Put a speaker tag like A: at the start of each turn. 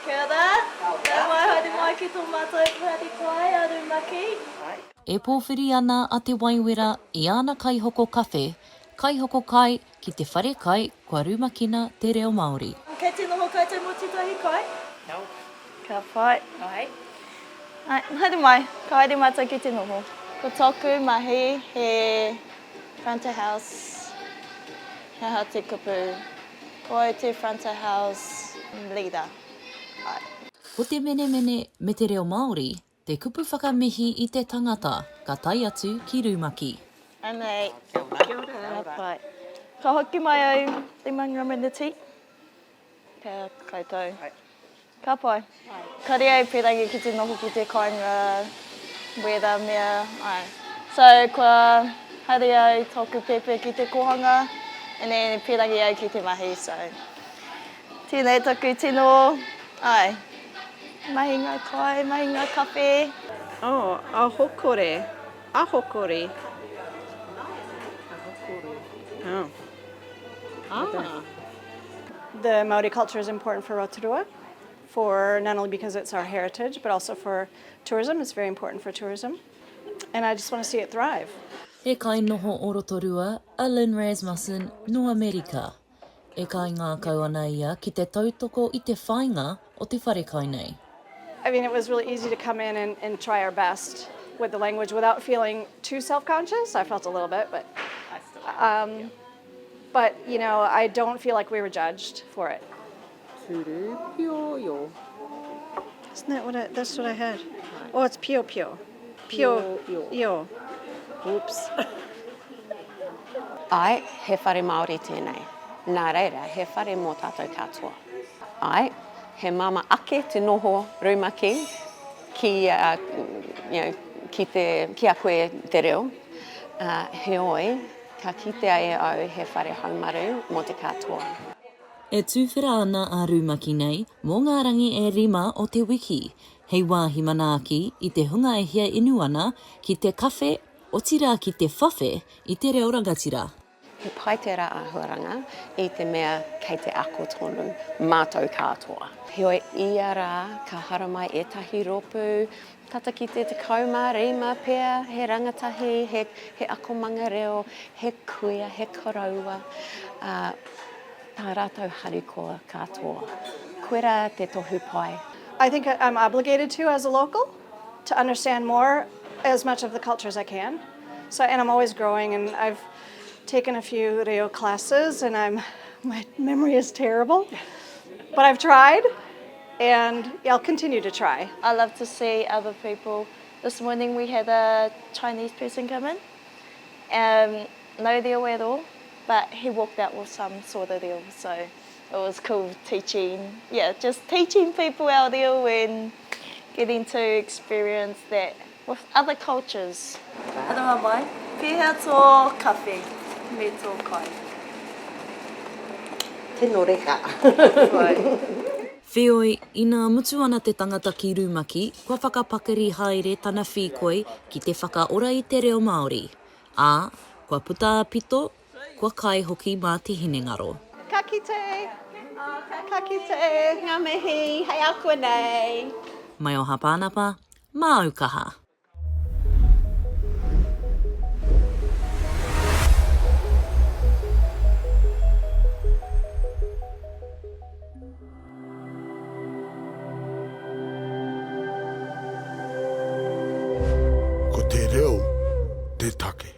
A: Kia ora. Nau mai, haere mai ki tō mātou whare kai a Rumaki.
B: E pōwhiri ana a Te Waiwera i āna kaihoko kawhe, kaihoko kai ki te whare kai kua rumakina te reo Māori.
A: Kei te noho koutou mō tētahi kai? Ka pai. Ai, haere mai, ka haere mātou ki te noho. Ko tōku mahi he front of house, he aha te kupu, ko au te front of house leader. Ai.
B: Ko te menemene me te reo Māori te kupu whakamihi i te tangata ka tae atu ki rumaki.
A: Anei. Kia ora. Kia ora. Ka pai. Ka hoki mai au i Mangameneti. Kia koutou. Ka pai. Kare au pirangi ki te noho ki te kainga wera mea, ae. So kua haere au toku pepe ki te kohanga and then pirangi au ki te mahi so tenei taku tino, ae, mahinga kai, mahinga kawhe.
C: Oh, ahokore, ahokori. Ahokore. Oh. Ah.
D: The Maori culture is important for Rotorua, for not only because it's our heritage, but also for tourism. It's very important for tourism. And I just want to see it thrive.
B: He kainoho o Rotorua a Lynn Rasmussen nō Amerika. E kaingākau ana ia ki te tautoko i te whāinga o te wharekai nei.
D: I mean, it was really easy to come in and, and try our best with the language without feeling too self-conscious. I felt a little bit, but um, but you know, I don't feel like we were judged for it.
C: Turupioio.
D: Isn't that what I, that's what I had? Oh, it's pio pio. Pio io. Oops.
E: Āe, he whare Māori tēnei. Nā reira, he whare mō tātou katoa. Āe, he māmā ake te noho rumaki ki a, you know, ki te, ki a koe te reo, ā, heoi, ka kitea e au he whare haumaru mō te katoa.
B: E tuwhera ana a Rumaki nei mō ngā rangi e rima o te wiki, hei wāhi manaaki i te hunga e hia inu ana ki te kawhe, otirā ki te whawhe i te reo rangatira.
E: He pai tērā āhuaranga i te mea kei te ako tonu mātou katoa. Heoi, ia rā ka haramai ētahi rōpū, tata ki te 15 pea, he rangatahi, he, he akomanga reo, he kuia, he koroua, ā, tā rātou harikoa katoa. Koirā te tohu pai.
D: I think I'm obligated to as a local to understand more as much of the culture as I can. So, and I'm always growing and I've taken a few reo classes and I'm, my memory is terrible, but I've tried and I'll continue to try.
A: I love to see other people. This morning we had a Chinese person come in. Um, no reo at all, but he walked out with some sort of reo, so it was cool teaching, yeah, just teaching people our reo and getting to experience that with other cultures. Aroha mai, pēhea tō kawhe me tō kai?
E: Tino reka.
B: Wheoi, inā mutu ana te tangata ki rumaki, kua whakapakari haere tana whīkoi ki te whakaora i te reo Māori, ā, kua puta a pito, kua kai hoki mā te hinengaro.
D: Ka kite! Ka kite!
E: Ngā mihi, hei a koe nei!
B: Maioha Pānapa, Māu kaha!
F: Ko te reo te take.